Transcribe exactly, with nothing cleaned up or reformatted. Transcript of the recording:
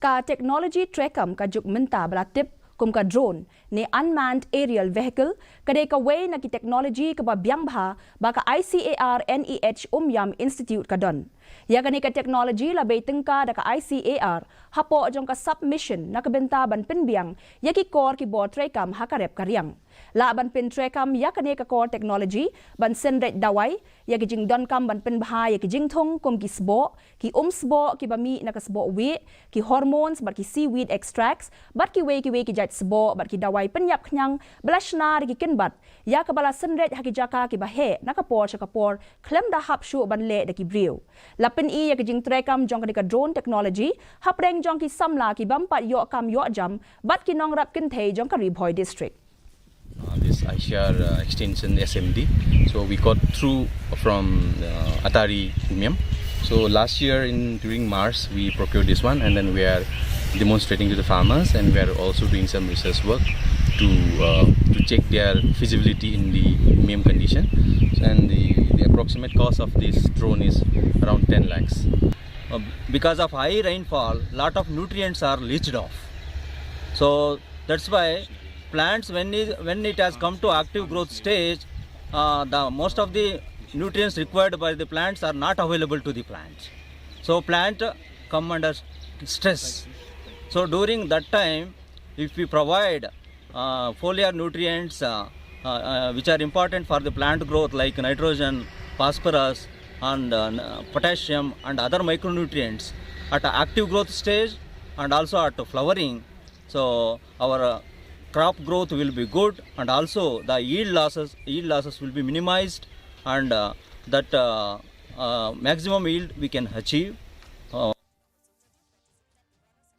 Ka technology treikam ka juk mynta ba la tip kum ka drone ne unmanned aerial vehicle, ka dei kawei na ki technology kaba biang bha ba ka I C A R N E H Umiam Institute ka don. Ïa kane ka technology la bei tyngka da ka I C A R hapoh jong ka submission na ka bynta ban pynbiang ïa ki kor ki bor treikam ha ka rep ka riang. Lah ban pyntreikam ïa kane ka kor technology ban synreit dawai ïa ki jingdonkam ban pynbha ïa ki jingthung kum ki sboh, ki um sboh kiba mih na ka sboh wieh, ki hormones bad ki seaweed extracts, bad kiwei kiwei ki jait sboh bad ki dawai pynïap khñiang ba la shna da ki kynbat ïa kaba la synreit ha ki jaka kiba heh na ka por sha ka por khlem da hap shuh ban leh da ki briew. La pyni ïa ka jingtreikam jong kane ka drone technology hapdeng jong ki samla ki bym pat ïoh kam ïoh jam bad ki nongrep kynthei jong ka Ri Bhoi District. Uh, this I C A R uh, extension S M D. So we got through from uh, Atari Umiam. So last year in during March we procured this one, and then we are demonstrating to the farmers, and we are also doing some research work to uh, to check their feasibility in the Umiam condition. And the, the approximate cost of this drone is around ten lakhs. Uh, because of high rainfall, lot of nutrients are leached off. So that's why plants, when it, when it has come to active growth stage, uh, the most of the nutrients required by the plants are not available to the plants. So plant come under stress. So during that time, if we provide uh, foliar nutrients uh, uh, uh, which are important for the plant growth, like nitrogen, phosphorus, and uh, n- potassium, and other micronutrients at active growth stage and also at flowering. So our uh, crop growth will be good, and also the yield losses yield losses will be minimized, and uh, that uh, uh, maximum yield we can achieve.